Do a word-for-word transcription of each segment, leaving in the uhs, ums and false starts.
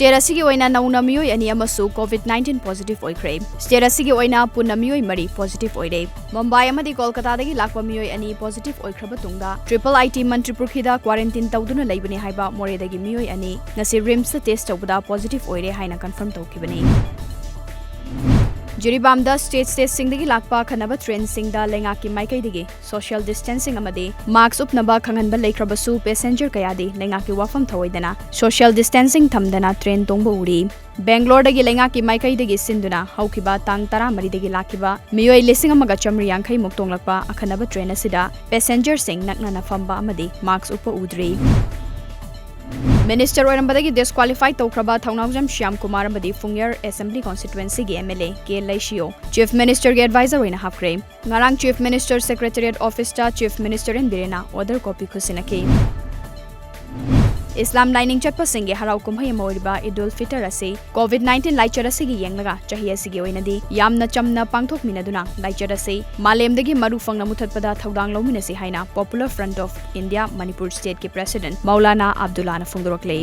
State ꯑꯁꯤꯒꯤ ꯑꯣꯏꯅ ꯅꯧꯅ ꯃꯤꯑꯣꯏ ꯑꯅꯤ ꯑꯃꯁꯨ COVID nineteen positive ꯑꯣꯏꯈ꯭ꯔꯦ꯫ State ꯑꯁꯤꯒꯤ ꯑꯣꯏꯅ ꯄꯨꯟꯅ ꯃꯤꯑꯣꯏ ꯃꯔꯤ positive ꯑꯣꯏꯔꯦ꯫ ꯃꯨꯝꯕꯥꯏ ꯑꯃꯗꯤ ꯀꯣꯜꯀꯇꯥꯗꯒꯤ ꯂꯥꯛꯄ ꯃꯤꯑꯣꯏ ꯑꯅꯤ positive ꯑꯣꯏꯈ꯭ꯔꯕ ꯇꯨꯡꯗ, triple I T ꯃꯟꯇ꯭ꯔꯤꯄꯨꯈ꯭ꯔꯤꯗ quarantine ꯇꯧꯗꯨꯅ ꯂꯩꯕꯅꯤ ꯍꯥꯏꯕ ꯃꯣꯔꯦꯗꯒꯤ ꯃꯤꯑꯣꯏ ꯑꯅꯤ ꯉꯁꯤ RIMSꯇ test ꯇꯧꯕꯗ positive ꯑꯣꯏꯔꯦ ꯍꯥꯏꯅ confirm ꯇꯧꯈꯤꯕꯅꯤ꯫ ꯖꯤꯔꯤꯕꯥꯝꯗ state stateꯁꯤꯡꯗꯒꯤ ꯂꯥꯛꯄ ꯑꯈꯟꯅꯕ trainꯁꯤꯡꯗ ꯂꯩꯉꯥꯛꯀꯤ ꯃꯥꯏꯀꯩꯗꯒꯤ social distancing ꯑꯃꯗꯤ mask ꯎꯞꯅꯕ ꯈꯪꯍꯟꯕ ꯂꯩꯈ꯭ꯔꯕꯁꯨ, passenger ꯀꯌꯥꯗꯤ ꯂꯩꯉꯥꯛꯀꯤ ꯋꯥꯐꯝ ꯊꯧꯑꯣꯏꯗꯅ social distancing ꯊꯝꯗꯅ train ꯇꯣꯡꯕ ꯎꯔꯤ꯫ ꯕꯦꯡꯒ꯭ꯂꯣꯔꯗꯒꯤ ꯂꯩꯉꯥꯛꯀꯤ ꯃꯥꯏꯀꯩꯗꯒꯤ ꯁꯤꯟꯗꯨꯅ ꯍꯧꯈꯤꯕ ꯇꯥꯡ ꯇꯔꯥꯃꯔꯤꯗꯒꯤ ꯂꯥꯛꯈꯤꯕ ꯃꯤꯑꯣꯏ ꯂꯤꯁꯤꯡ ꯑꯃꯒ ꯆꯥꯃꯔꯤ ꯌꯥꯡꯈꯩ ꯃꯨꯛ ꯇꯣꯡꯂꯛꯄ ꯑꯈꯟꯅꯕ train ꯑꯁꯤꯗ passengerꯁꯤꯡ ꯅꯛꯅꯅ ꯐꯝꯕ ꯑꯃꯗꯤ mask ꯎꯞꯄ ꯎꯗ꯭ꯔꯤ꯫ Minister ꯑꯣꯏꯔꯝꯕꯗꯒꯤ disqualify ꯇꯧꯈ꯭ꯔꯕ ꯊꯧꯅꯥꯎꯖꯝ ꯁ꯭ꯌꯥꯝ ꯀꯨꯃꯥꯔ ꯑꯃꯗꯤ ꯐꯨꯡꯌꯔ Assembly Constituencyꯒꯤ MLA ꯀꯦ ꯂꯩꯁꯤꯌꯣ Chief Ministerꯒꯤ advisor ꯑꯣꯏꯅ ꯍꯥꯞꯈ꯭ꯔꯦ꯫ ꯉꯔꯥꯡ Chief Minister Secretariat Officeꯇ Chief Minister ꯑꯦꯟ ꯕꯤꯔꯦꯟꯅ order copy ꯈꯨꯠꯁꯤꯟꯅꯈꯤ꯫ ꯏꯁꯂꯥꯝ ꯂꯥꯏꯅꯤꯡ ꯆꯠꯄꯁꯤꯡꯒꯤ ꯍꯔꯥꯎ ꯀꯨꯝꯍꯩ ꯑꯃ ꯑꯣꯏꯔꯤꯕ ꯏꯗ ꯎꯜ ꯐꯤꯇꯔ ꯑꯁꯤ COVID nineteen ꯂꯥꯏꯆꯠ ꯑꯁꯤꯒꯤ ꯌꯦꯡꯂꯒ ꯆꯍꯤ ꯑꯁꯤꯒꯤ ꯑꯣꯏꯅꯗꯤ ꯌꯥꯝꯅ ꯆꯝꯅ ꯄꯥꯡꯊꯣꯛꯃꯤꯟꯅꯗꯨꯅ ꯂꯥꯏꯆꯠ ꯑꯁꯤ ꯃꯥꯂꯦꯝꯗꯒꯤ ꯃꯔꯨ ꯐꯪꯅ ꯃꯨꯊꯠꯄꯗ ꯊꯧꯗꯥꯡ ꯂꯧꯃꯤꯟꯅꯁꯤ ꯍꯥꯏꯅ Popular Front of India Manipur Stateꯀꯤ President Maulana ꯑꯕꯗꯨꯜꯂꯥꯅ ꯐꯣꯡꯗꯣꯔꯛꯂꯤ꯫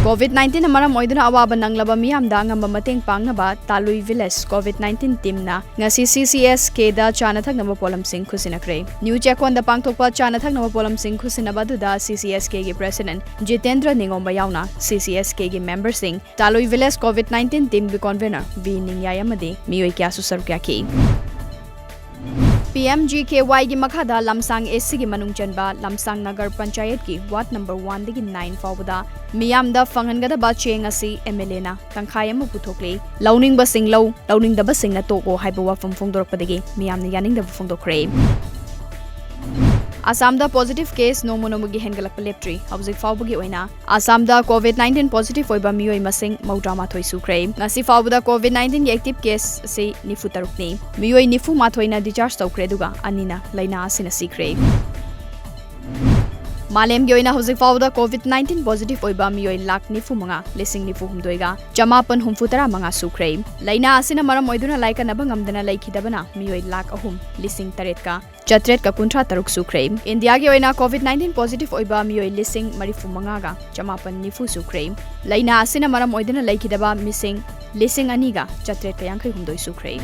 COVID nineteenꯅ ꯃꯔꯝ ꯑꯣꯏꯗꯨꯅ ꯑꯋꯥꯕ ꯅꯪꯂꯕ ꯃꯤꯌꯥꯝꯗ ꯑꯉꯝꯕ ꯃꯇꯦꯡ ꯄꯥꯡꯅꯕ ꯇꯥꯂꯨꯏ Village COVID nineteen teamꯅ ꯉꯁꯤ CCSKꯗ ꯆꯥꯅ ꯊꯛꯅꯕ ꯄꯣꯠꯂꯝꯁꯤꯡ ꯈꯨꯠꯁꯤꯟꯅꯈ꯭ꯔꯦ꯫ ꯅ꯭ꯌꯨ ꯆꯦꯛꯀꯣꯟꯗ ꯄꯥꯡꯊꯣꯛꯄ ꯆꯥꯅ ꯊꯛꯅꯕ ꯄꯣꯠꯂꯝꯁꯤꯡ ꯈꯨꯠꯁꯤꯟꯅꯕ ꯑꯗꯨꯗ CCSKꯒꯤ President ꯖꯤꯇꯦꯟꯗ꯭ꯔ ꯅꯤꯉꯣꯝꯕ ꯌꯥꯎꯅ CCSKꯒꯤ memberꯁꯤꯡ, ꯇꯥꯂꯨꯏ Village COVID nineteen teamꯒꯤ convener ꯚꯤ ꯅꯤꯡꯌꯥꯏ ꯑꯃꯗꯤ ꯃꯤꯑꯣꯏ ꯀꯌꯥꯁꯨ ꯁꯔꯨꯛ ꯌꯥꯈꯤ꯫ PMGKYꯒꯤ ꯃꯈꯥꯗ ꯂꯝꯁꯥꯡ ACꯒꯤ ꯃꯅꯨꯡ ꯆꯟꯕ ꯂꯝꯁꯥꯡ ꯅꯒꯔ ꯄꯟꯆꯥꯌꯠꯀꯤ ward number oneꯗꯒꯤ nine ꯐꯥꯎꯕꯗ ꯃꯤꯌꯥꯝꯗ ꯐꯪꯍꯟꯒꯗꯕ ꯆꯦꯡ ꯑꯁꯤ MLAꯅ ꯇꯪꯈꯥꯏ ꯑꯃ ꯄꯨꯊꯣꯛꯂꯤ꯫ ꯂꯧꯅꯤꯡꯕꯁꯤꯡ ꯂꯧ, ꯂꯧꯅꯤꯡꯗꯕꯁꯤꯡꯅ ꯇꯣꯛꯑꯣ ꯍꯥꯏꯕ ꯋꯥꯐꯝ ꯐꯣꯡꯗꯣꯔꯛꯄꯗꯒꯤ ꯃꯤꯌꯥꯝꯅ ꯌꯥꯅꯤꯡꯗꯕ ꯐꯣꯡꯗꯣꯛꯈ꯭ꯔꯦ꯫ ꯑꯁꯥꯝꯗ positive case ꯅꯣꯡꯃ ꯅꯣꯡꯃꯒꯤ ꯍꯦꯟꯒꯠꯂꯛꯄ ꯂꯦꯞꯇ꯭ꯔꯤ꯫ ꯍꯧꯖꯤꯛ ꯐꯥꯎꯕꯒꯤ ꯑꯣꯏꯅ ꯑꯁꯥꯝꯗ COVID nineteen positive ꯑꯣꯏꯕ ꯃꯤꯑꯣꯏ ꯃꯁꯤꯡ ꯃꯧꯗ꯭ꯔꯥ ꯃꯥꯊꯣꯏ ꯁꯨꯈ꯭ꯔꯦ꯫ ꯉꯁꯤ ꯐꯥꯎꯕꯗ COVID nineteenꯒꯤ active case ꯑꯁꯤ ꯅꯤꯐꯨ ꯇꯔꯨꯛꯅꯤ꯫ ꯃꯤꯑꯣꯏ ꯅꯤꯐꯨ ꯃꯥꯊꯣꯏꯅ discharge ꯇꯧꯈ꯭ꯔꯦ, ꯑꯗꯨꯒ ꯑꯅꯤꯅ ꯂꯥꯏꯅꯥ ꯑꯁꯤꯅ ꯁꯤꯈ꯭ꯔꯦ꯫ ꯃꯥꯂꯦꯝꯒꯤ ꯑꯣꯏꯅ ꯍꯧꯖꯤꯛ ꯐꯥꯎꯕꯗ COVID nineteen positive ꯑꯣꯏꯕ ꯃꯤꯑꯣꯏ ꯂꯥꯈ ꯅꯤꯐꯨ ꯃꯉꯥ, ꯂꯤꯁꯤꯡ ꯅꯤꯐꯨ ꯍꯨꯝꯗꯣꯏꯒ ꯆꯃꯥꯄꯟ ꯍꯨꯝꯐꯨ ꯇꯔꯥ ꯃꯉꯥ ꯁꯨꯈ꯭ꯔꯦ꯫ ꯂꯥꯏꯅꯥ ꯑꯁꯤꯅ ꯃꯔꯝ ꯑꯣꯏꯗꯨꯅ ꯂꯥꯏꯀꯠꯅꯕ ꯉꯝꯗꯅ ꯂꯩꯈꯤꯗꯕꯅ ꯃꯤꯑꯣꯏ ꯂꯥꯈ ꯑꯍꯨꯝ, ꯂꯤꯁꯤꯡ ꯇꯔꯦꯠꯀ ꯆꯥꯇ꯭ꯔꯦꯠꯀ ꯀꯨꯟꯊ꯭ꯔꯥ ꯇꯔꯨꯛ ꯁꯨꯈ꯭ꯔꯦ꯫ ꯏꯟꯗꯤꯌꯥꯒꯤ ꯑꯣꯏꯅ COVID nineteen positive ꯑꯣꯏꯕ ꯃꯤꯑꯣꯏ ꯂꯤꯁꯤꯡ ꯃꯔꯤꯐꯨ ꯃꯉꯥꯒ ꯆꯃꯥꯄꯟ ꯅꯤꯐꯨ ꯁꯨꯈ꯭ꯔꯦ꯫ ꯂꯥꯏꯅꯥ ꯑꯁꯤꯅ ꯃꯔꯝ ꯑꯣꯏꯗꯨꯅ ꯂꯩꯈꯤꯗꯕ ꯃꯤꯁꯤꯡ ꯂꯤꯁꯤꯡ ꯑꯅꯤꯒ ꯆꯥꯇ꯭ꯔꯦꯠꯀ ꯌꯥꯡꯈꯩ ꯍꯨꯝꯗꯣꯏ ꯁꯨꯈ꯭ꯔꯦ꯫